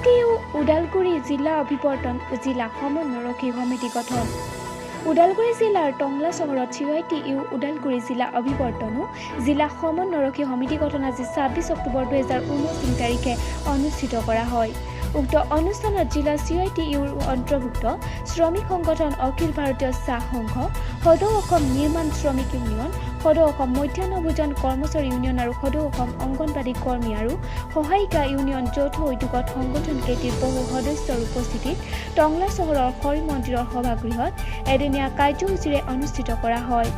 I T U Udalguri জিলা অভিৱৰ্তন, জিলা সমন্বয়ৰক্ষী সমিতি গঠন। ওদালগুৰি জিলাৰ টংলা চহৰত C I T U Udalguri জিলা অভিৱৰ্তনো জিলা সমন্বয়ৰক্ষী সমিতি গঠন আজি 26 অক্টোবৰ 2019 তাৰিখে অনুষ্ঠিত কৰা হয়। উক্ত অনুষ্ঠানত জিলা চি I T ইউৰ অন্তৰ্ভুক্ত শ্ৰমিক সংগঠন অখিল ভাৰতীয় চাহ সংঘ, সদৌ অসম নিৰ্মাণ শ্ৰমিক ইউনিয়ন, সদৌ অসম মধ্যাহ্ন ভোজন কৰ্মচাৰী ইউনিয়ন আৰু সদৌ অসম অংগনবাড়ী কৰ্মী আৰু সহায়িকা ইউনিয়ন যৌথ উদ্যোগত সংগঠনকেইটিৰ বহু সদস্যৰ উপস্থিতিত টংলা চহৰৰ হৰি মন্দিৰৰ সভাগৃহত এদিনীয়া কাৰ্যসূচীৰে অনুষ্ঠিত কৰা হয়।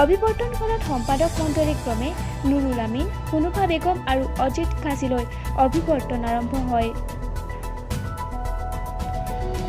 অভিৱৰ্তনখনত সম্পাদক মণ্ডলী ক্ৰমে নুৰুল আমিন, হুনুফা বেগম আৰু অজিত কাজীলৈ অভিৱৰ্তন আৰম্ভ হয়।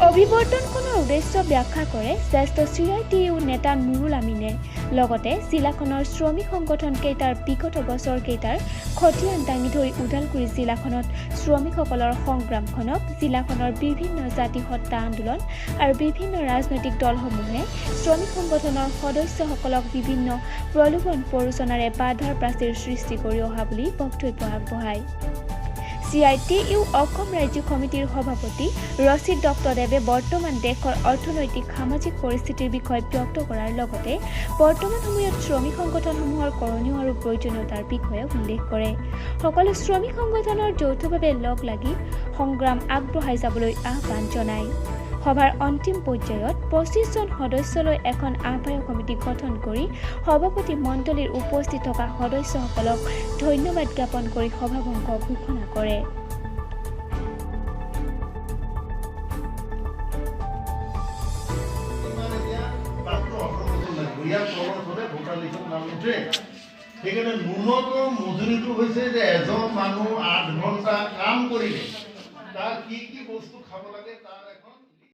অভিৱৰ্তনখনৰ উদ্দেশ্য ব্যাখ্যা কৰে জ্যেষ্ঠ চি I T U নেতা নুৰুল আমিনে। লগতে জিলাখনৰ শ্ৰমিক সংগঠন কেইটাৰ বিগত বছৰকেইটাৰ খতিয়ান দাঙি ধৰি ওদালগুৰি জিলাখনত শ্ৰমিকসকলৰ সংগ্ৰামখনক জিলাখনৰ বিভিন্ন জাতি সত্তা আন্দোলন আৰু বিভিন্ন ৰাজনৈতিক দলসমূহে শ্ৰমিক সংগঠনৰ সদস্যসকলক বিভিন্ন প্ৰলোভন প্ৰৰোচনাৰে বাধাৰ প্ৰাচীৰ সৃষ্টি কৰি অহা বুলি বক্তব্য আগবঢ়ায়। C I T U Assam ৰাজ্যিক সমিতিৰ সভাপতি ৰচিদ দত্তদেৱে বৰ্তমান দেশৰ অৰ্থনৈতিক, সামাজিক পৰিস্থিতিৰ বিষয়ে ব্যক্ত কৰাৰ লগতে বৰ্তমান সময়ত শ্ৰমিক সংগঠনসমূহৰ কৰণীয় আৰু প্ৰয়োজনীয়তাৰ বিষয়ে উল্লেখ কৰে। সকলো শ্ৰমিক সংগঠনৰ যৌথভাৱে লগ লাগি সংগ্ৰাম আগবঢ়াই যাবলৈ আহ্বান জনায়। সভাৰ অন্তিম পৰ্যায়ত 25জন সদস্যলৈ এখন আহ্বায়ক সমিতি গঠন কৰি সভাপতি মণ্ডলীৰ উপস্থিত থকা সদস্যসকলক ধন্যবাদ জ্ঞাপন কৰি সভাভংগ ঘোষণা কৰে। ইমান এতিয়া মাত্ৰ 18 বছৰ লাগিব। ইয়াৰ তলত হ'লে ভোটাৰ লিষ্টত নাম নুঠে। সেইকাৰণে ন্যূনতম মজুৰিটো হৈছে যে এজন মানুহ 8 ঘণ্টা কাম কৰিলে তাৰ কি কি বস্তু খাব লাগে, তাৰ এখন